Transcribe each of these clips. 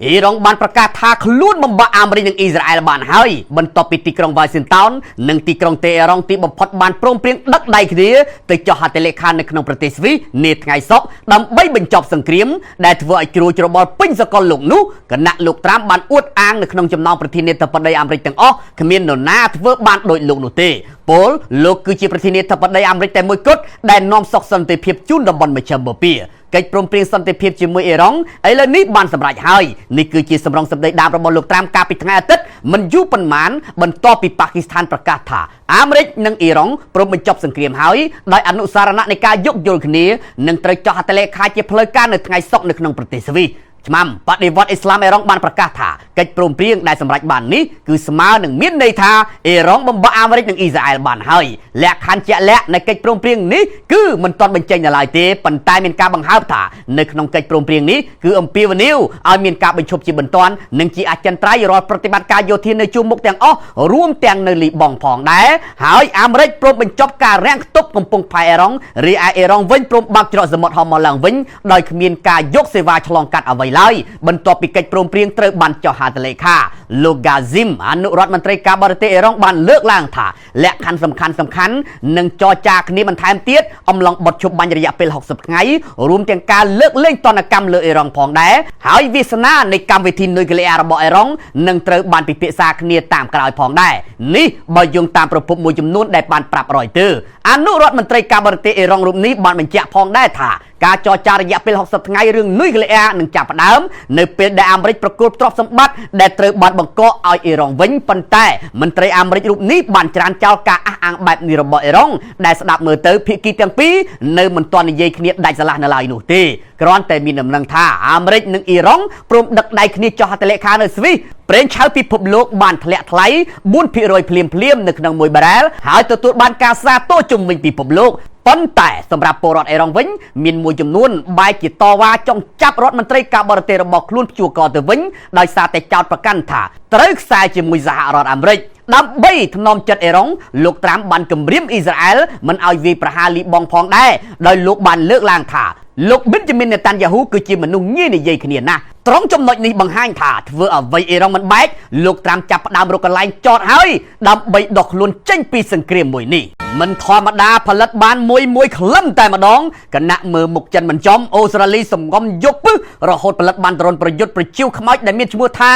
អ៊ីរ៉ង់បានប្រកាសថាខ្លួនបំបាក់អាមេរិកនិងអ៊ីស្រាអែលបានហើយបន្ទាប់ពីទីក្រុងវ៉ាស៊ីនតោននិងទីក្រុងតេអេរ៉ង់ទីបំផុតបានព្រមព្រៀងដឹកដៃគ្នាទៅចុះហត្ថលេខានៅក្នុងប្រទេសស្វីសនាថ្ងៃសុក្រដើម្បីបញ្ចប់សង្គ្រាមដែលធ្វើឲ្យជ្រួលច្របល់ពេញសកលលោកនោះគណៈលោកត្រាំបានអួតអាងនៅក្នុងចំណោមប្រធានាធិបតីអាមេរិកទាំងអស់គ្មាននរណាធ្វើបានដូចលោកនោះទេពលលោកគឺជាប្រធានាធិបតីអាមេរិកតែមួយគត់ដែលនាំសុខសន្តិភាពជូនតំបន់មជ្ឈិមបូព៌ាកិច្ចព្រមព្រៀងសន្តិភាពជាមួយអ៊ីរ៉ង់ឥឡូវនេះបានសម្រេចហើយនេះគឺជាសម្រងសម្ដីដើមរបស់លោកត្រាំកាលពីថ្ងៃអាទិត្យមិនយូរប៉ុន្មានបន្ទាប់ពីប៉ាគីស្ថានប្រកាសថាអាមេរិកនិងអ៊ីរ៉ង់ព្រមបញ្ចប់សង្គ្រាមហើយដោយអនុសារណៈនៃការយោគយល់គ្នានឹងត្រូវចុះហត្ថលេខាជាផ្លូវការនៅថ្ងៃសុក្រនៅក្នុងប្រទេសស្វីសឆ្មាំបដិវត្តអ៊ីស្លាមអ៊ីរ៉ង់បានប្រកាសថាកិច្ចព្រមព្រៀងដែលសម្រេចបាននេះគឺស្មើនឹងមានន័យថាអ៊ីរ៉ង់បំបាក់អាមេរិកនិងអ៊ីស្រាអែលបានហើយលក្ខខណ្ឌជាក់លាក់នៃកិច្ចព្រមព្រៀងនេះគឺមិនទាន់បញ្ចេញនៅឡើយទេប៉ុន្តែមានការបង្ហើបថានៅក្នុងកិច្ចព្រមព្រៀងនេះគឺអំពាវនាវឲ្យមានការបញ្ឈប់ជាបន្ទាន់និងជាអចិន្ត្រៃយ៍រាល់ប្រតិបត្តិការយោធានៅជួរមុខទាំងអស់រួមទាំងនៅលីបង់ផងដែរហើយអាមេរិកព្រមបញ្ចប់ការរាំងខ្ទប់កំពង់ផែអ៊ីរ៉ង់រីឯអ៊ីរ៉ង់វិញព្រមបើកច្រកសមុទ្រហោះមកឡើងវិញដោយគ្មានការយកសេវាឆ្លងកាត់អ្វីឡើយបន្ទាប់ពីកិច្ចព្រមព្រៀងត្រូវបានចុះហត្ថលេខាលោកហ្គាស៊ីមអនុរដ្ឋមន្ត្រីការបរទេសអ៊ីរ៉ង់បានលើកឡើងថាលក្ខខណ្ឌសំខាន់សំខាន់នឹងចរចាគ្នាបន្ថែមទៀតអំឡុងបទឈប់បាញ់រយៈពេល60ថ្ងៃរួមទាំងការលើកលែងទណ្ឌកម្មលើអ៊ីរ៉ង់ផងដែរហើយវាសនានៃកម្មវិធីនុយក្លេអ៊ែររបស់អ៊ីរ៉ង់នឹងត្រូវបានពិភាក្សាគ្នាតាមក្រោយផងដែរនេះបើយោងតាមប្រភពមួយចំនួនដែលបានប្រាប់រយទើអនុរដ្ឋមន្ត្រីការបរទេសអ៊ីរ៉ង់រូបនេះបានបញ្ជាក់ផងដែរថាការចរចារយៈពេល60ថ្ងៃរឿងនុយក្លេអ៊ែរនឹងចាប់ផ្ដើមនៅពេលដែលអាមេរិកប្រគល់ទ្រព្យសម្បត្តិដែលត្រូវបានបង្កកឲ្យអ៊ីរ៉ង់វិញប៉ុន្តែមន្ត្រីអាមេរិករូបនេះបានច្រានចោលការអះអាងបែបនេះរបស់អ៊ីរ៉ង់ដែលស្ដាប់មើលទៅភាគីទាំងពីរនៅមិនទាន់និយាយគ្នាដាច់ស្រឡះនៅឡើយនោះទេគ្រាន់តែមានដំណឹងថាអាមេរិកនិងអ៊ីរ៉ង់ព្រមដឹកដៃគ្នាចុះហត្ថលេខានៅស្វីសប្រេងឆៅពិភពលោកបានធ្លាក់ថ្លៃ4%ភ្លាមភ្លាមនៅក្នុងមួយបារ៉ែលហើយទទួលបានការសាទរជុំវិញពិភពលោកប៉ុន្តែសម្រាប់ពលរដ្ឋអេរ៉ង់វិញមានមួយចំនួនបែរជាតវ៉ាចង់ចាប់រដ្ឋមន្ត្រីការបរទេសរបស់ខ្លួនព្យួរកទៅវិញដោយសារតែចោទប្រកាន់ថាត្រូវខ្សែជាមួយសហរដ្ឋអាមេរិកដើម្បីថ្នមចិត្តអេរ៉ុងលោកត្រាំបានគម្រាមអ៊ីស្រាអែលមិនឲ្យវាយប្រហារលីបង់ផងដែរដោយលោកបានលើកឡើងថាលោកប៊ិនចាមីននេតាន់យ៉ាហ៊ូគឺជាមនុស្សងាយនិយាយគ្នាណាស់ត្រង់ចំណុចនេះបង្ហាញថាធ្វើអ្វីអ៊ីរ៉ង់មិនបែកលោកត្រាំចាប់ផ្ដើមរកកន្លែងចតហើយដើម្បីដោះខ្លួនចេញពីសង្គ្រាមមួយនេះមិនធម្មតាផលិតបានមួយមួយក្លឹមតែម្ដងគណៈមើលមុខចិនមិនចំអូស្ត្រាលីសំងំយកពឹសរហូតផលិតបានដ្រូនប្រយុទ្ធប្រជៀវខ្មោចដែលមានឈ្មោះថា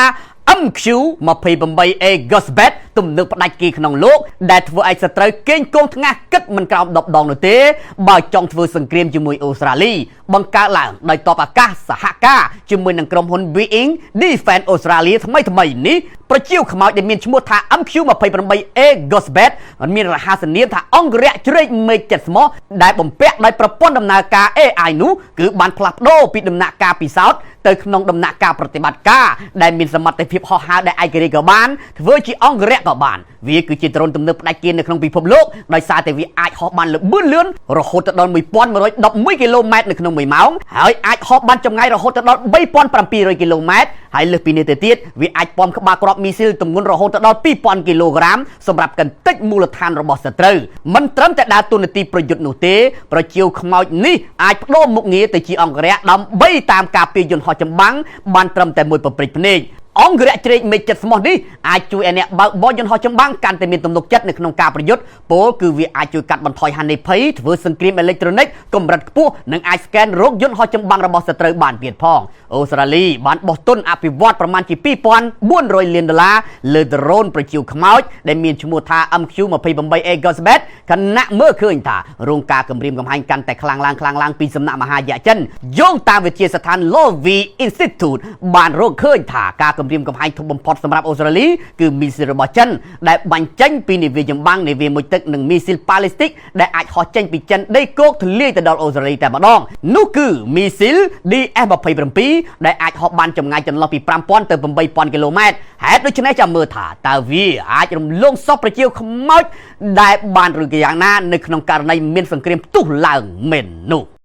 MQ28A Ghostbat ទំនើបផ្ដាច់គេក្នុងលោកដែលធ្វើឲ្យសត្រូវកេងកងថ្ងាសគិតមិនក្រោម10ដងនោះទេបើចង់ធ្វើសង្គ្រាមជាមួយអូស្ត្រាលីបង្កើតឡើងដោយតបអាកាសសហការជាមួយនឹងក្រុមហ៊ុន Boeing Defence Australia ថ្មីថ្មីនេះប្រជាខ្មោចដែលមានឈ្មោះថា MQ28A Ghostbat មានរហស្សនាមថាអង្គរៈជ្រែកមេឃចិត្តស្មោះដែលបំពាក់ដោយប្រព័ន្ធដំណើរការ AI នោះគឺបានផ្លាស់ប្ដូរពីដំណាក់កាលពិសោធន៍ទៅក្នុងដំណាក់កាលប្រតិបត្តិការដែលមានសមត្ថភាពហោះហើរដែលឯករាជ្យក៏បានធ្វើជាអង្គរៈក៏បានវាគឺជាដ្រូនទំនើបផ្ដាច់គេនៅក្នុងពិភពលោកដោយសារតែវាអាចហោះបានល្បឿនលឿនរហូតទៅដល់1111គីឡូម៉ែត្រនៅក្នុង1ម៉ោងហើយអាចហោះបានចម្ងាយរហូតទៅដល់3700គីឡូម៉ែត្រហើយលើសពីនេះទៅទៀតវាអាចប៉មក្បាលគ្រាប់មីស៊ីលទម្ងន់រហូតទៅដល់2000គីឡូក្រាមសម្រាប់កន្ទេចមូលដ្ឋានរបស់សត្រូវមិនត្រឹមតែដើរតួនាទីប្រយុទ្ធនោះទេប្រជាវខ្មោចនេះអាចបដូរមុខងារទៅជាអង្គរៈដើម្បីតាមការពារយន្តហោះចម្បាំងបានត្រឹមតែមួយប្រព្រឹត្តភ្នែកអង្គរៈជ្រែកមេឃចិត្តស្មោះនេះអាចជួយឲ្យអ្នកបើកបរយន្តហោះចម្បាំងកាន់តែមានទំនុកចិត្តនៅក្នុងការប្រយុទ្ធពោលគឺវាអាចជួយកាត់បន្ថយហានិភ័យធ្វើសង្គ្រាមអេឡិចត្រូនិកកម្រិតខ្ពស់និងអាចស្កេនរោគយន្តហោះចម្បាំងរបស់សត្រូវបានទៀតផងអូស្ត្រាលីបានបោះទុនអភិវឌ្ឍប្រមាណជា2400លានដុល្លារលើដ្រូនប្រជាវខ្មោចដែលមានឈ្មោះថា MQ28A Ghostbat ខណៈមើលឃើញថារងការគំរាមកំហែងកាន់តែខ្លាំងឡើងខ្លាំងឡើងពីសំណាក់មហាយក្សចិនយោងតាមវិទ្យាស្ថាន Lowy Institute បានរកឃើញថាការគំរាមកំហែងធំបំផុតសម្រាប់អូស្ត្រាលីគឺមីស៊ីលរបស់ចិនដែលបាញ់ចេញពីនាវាចម្បាំងនាវាមុជទឹកនិងមីស៊ីលប៉ាឡេស្ទិកដែលអាចហោះចេញពីចិនដីគោកធ្លាយទៅដល់អូស្ត្រាលីតែម្ដងនោះគឺមីស៊ីល DS27 ដែលអាចហោះបានចម្ងាយចន្លោះពី5000ទៅ8000គីឡូម៉ែត្រហេតុដូច្នេះចាំមើលថាតើវាអាចរំលងសពប្រជាខ្មោចដែលបានឬក៏យ៉ាងណានៅក្នុងករណីមានសង្គ្រាមផ្ទុះឡើងមែននោះ។